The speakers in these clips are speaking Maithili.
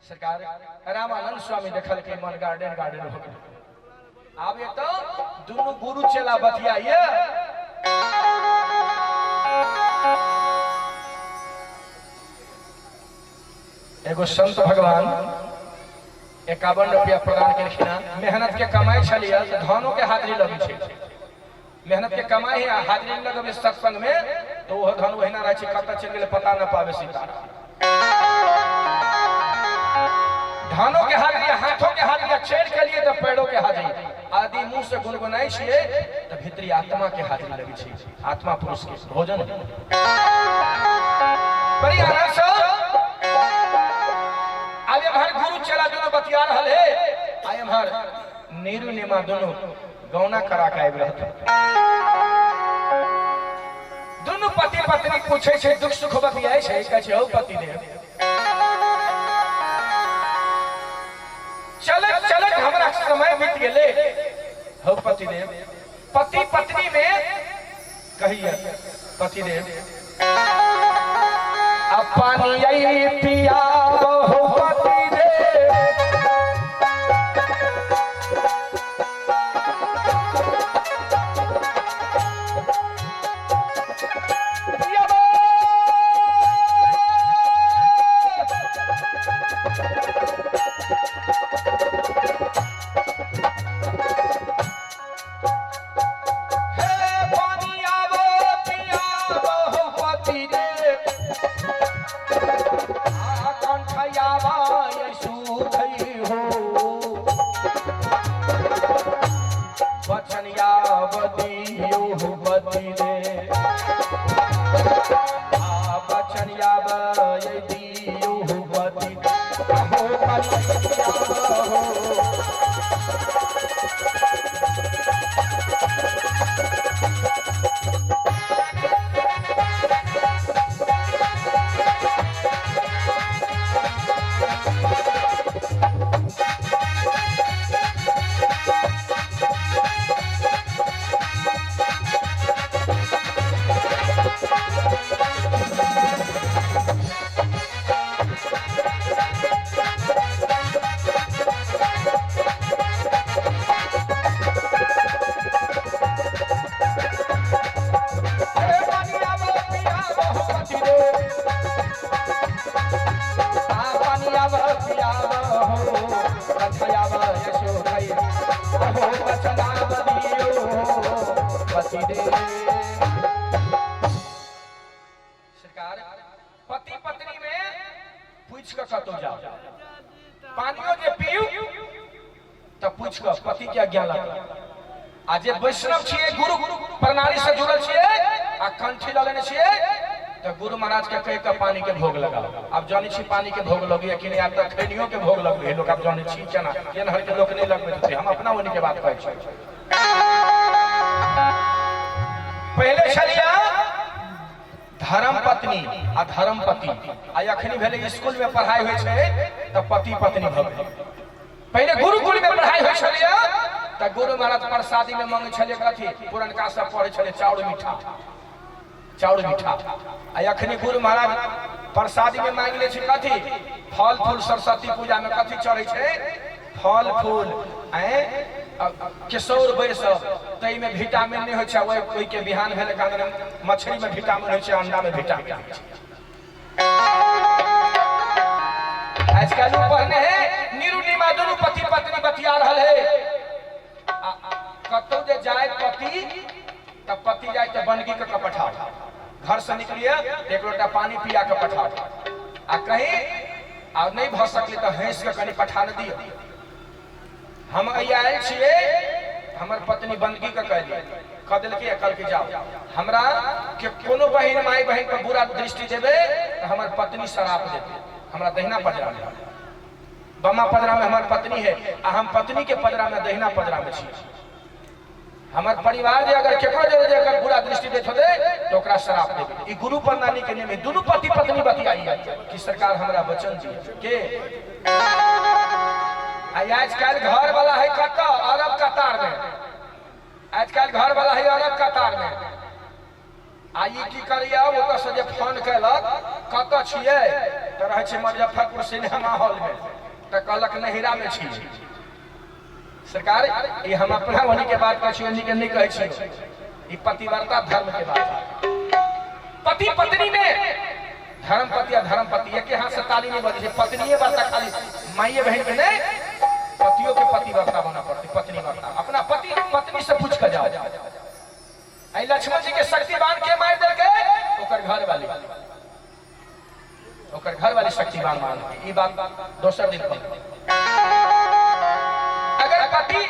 सरकार रामानंद स्वामी देखल के मन गार्डन गार्डन हो गेल। आब ये तो दुनू गुरु चेला बतियाइए। एगो संत भगवान 51 रुपया प्रदान केलखिन। मेहनत के कमाई छलिए, धनो के हाजिरी लगै छै। मेहनत के कमाई है, हाजिरी लगबै सत्संग में तो ओहो धन ओहिना रहै छै, कतऽ चलि गेलै पता न पावे सीतारा। धानों के हाजिरी, हाथों के हाजिरी, चढ़ के लिए तो पैरों के हाजिरी। आदि मुंह से गुनगुनाई छियै तऽ भीतरी आत्मा के हाजिरी लगै छै, आत्मा पुरुष के भोजन बड़ी आनंद से। आब एम्हर गुरु चेला दुनू बतिया रहल है, आ एम्हर नीरू नेमा दुनू गौना करा के आबि रहल। दुनू पति पत्नी पूछे छै, दुख सुख बतियाइ छै। कहै छै, हौ पतिदेव, चलत चलत हमरा समय बीत गेलै। हौ पतिदेव, पति पत्नी में कहिए पतिदेव, अब पानी आई पिया हो पतिदेव। हे पानी आवो पियाबो पतिदेव, आ कंठयावा सुखई हो, वचन यावदियो पतिदेव, आ वचन यावदियो पतिदेव, हो पतिदेव हो। हे पानी आवो पियाबो पतिदेव, आ पानी आवो पियाबो हो, कंठयावा यशोधई हो, वचनावदियो पतिदेव। सरकार पति पत्नी में पूछ कऽ कतौ जाओ, पानियो जे पीउ तऽ पूछ कऽ पति के आज्ञा लग। आ जे वैष्णव छियै, गुरु प्रणाली से जुड़ल छियै आ कंठी लऽ लेने छियै, तऽ गुरु महाराज के कहि कऽ पानी के भोग लगाओ। आब जानै छी पानी के भोग लगैया कि नहि? आब तऽ खैनियो के भोग लगबै है लोक। आब जानै छी केना केनहर के लोक नहि लगबैत हेतै, हम अपना ओनी के बात कहै छी। पहिले छलियै धर्म पत्नी आ धर्म पति, आ अखनी भेलै स्कूल में पढ़ाई होइ छै तऽ पति पत्नी भऽ गेलै। पहिले गुरुकुल में पढ़ाई होइ छलैया तऽ गुरु महाराज प्रसादी में मंगै छलै कथी? पुरनका सब पढ़ै छलै चाउर मीठा, चाउर मीठा। आ अखनी गुरु महाराज प्रसादी में मांगि लै छै कथी? फल फूल। सरस्वती पूजा में कथी चढ़ै छै? फल फूल, आँय, केसौर बैर सब, ताहिमे विटामिन नहि होइ छै। ओहिके बिहान भेलै कारण मछली में विटामिन होइ छै, अंडा में विटामिन होइ छै। आजकल ऊ पढ़ने है। नीरू नीमा दुनू पति पत्नी बतिया रहल है। कतौ जे जाय पति, तब पति जाय तऽ बनगी कऽ पठाओ। घर से निकलिए तऽ एक लोटा पानी पिया के पठाओ, आ कहीं आ नहि भऽ सकलै तऽ हँसि कऽ कनि पठा ने दियौ। हम अइया आयल छियै, हमर पत्नी बंदगी के कहली कह देलकै, कहलकै जाओ, हमरा के कोनो बहिन माय बहिन पर बुरा दृष्टि देबै तऽ हमर पत्नी शराप देतै। हमरा दहिना पजरा में, बमा पजरा में हमर पत्नी है, आ हम पत्नी के पजरा में दहिना पजरा में छी। हमर परिवार जे अगर केकरो जे जे अगर बुरा दृष्टि दैत होतै तऽ ओकरा श्राप देबै। ई गुरु प्रणाली के नियम है। दुनू पति पत्नी बतियाई कि सरकार हमरा वचन दिए के। आ आजकल घर वाला है कतऽ? अरब कतार में। आजकल घर वाला है अरब कतार में, आ ई की करैया? ओतऽ से जे फोन केलक, कतऽ छियै? तऽ तऽ रहै छै मुजफ्फरपुर सिनेमा हॉल में, तऽ कहलक नहिरा में छी। सरकार, ई हम अपना वनी के बात कहै छी, ओनी के नहीं कहै छी। ई पतिव्रता धर्म के बात है। पति पत्नी में धर्म पति आ धर्म पति एके हाथ से ताली नहीं बजै छै। पत्नीये व्रता खाली माइये बहन के नहीं, पतियों के पतिव्रता बना पड़ती। पत्नी व्रता अपना पति पत्नी से पूछ के जाओ। आई लक्ष्मण जी के शक्तिवान के मार देलकै? ओकर घर वाली, ओकर घर वाली शक्तिवान मान। ई बात दोसर दिन कहब। अगर पति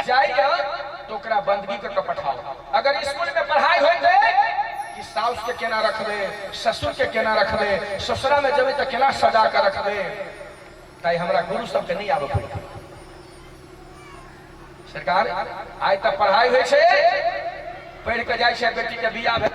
जाइए तो ओकरा बंदगी के पठाओ। अगर स्कूल में पढ़ाई होइत है कि साउस के केना रखबे, ससुर के केना रखबे, ससुरा में जेबै तऽ केना सजा के रखबे, ताहि हमरा गुरु सबके नहीं आबे पड़तै। सरकार, आइ तऽ पढ़ाई होइ छै, पढ़ि के जाइ छै, बेटी के बियाह भेल।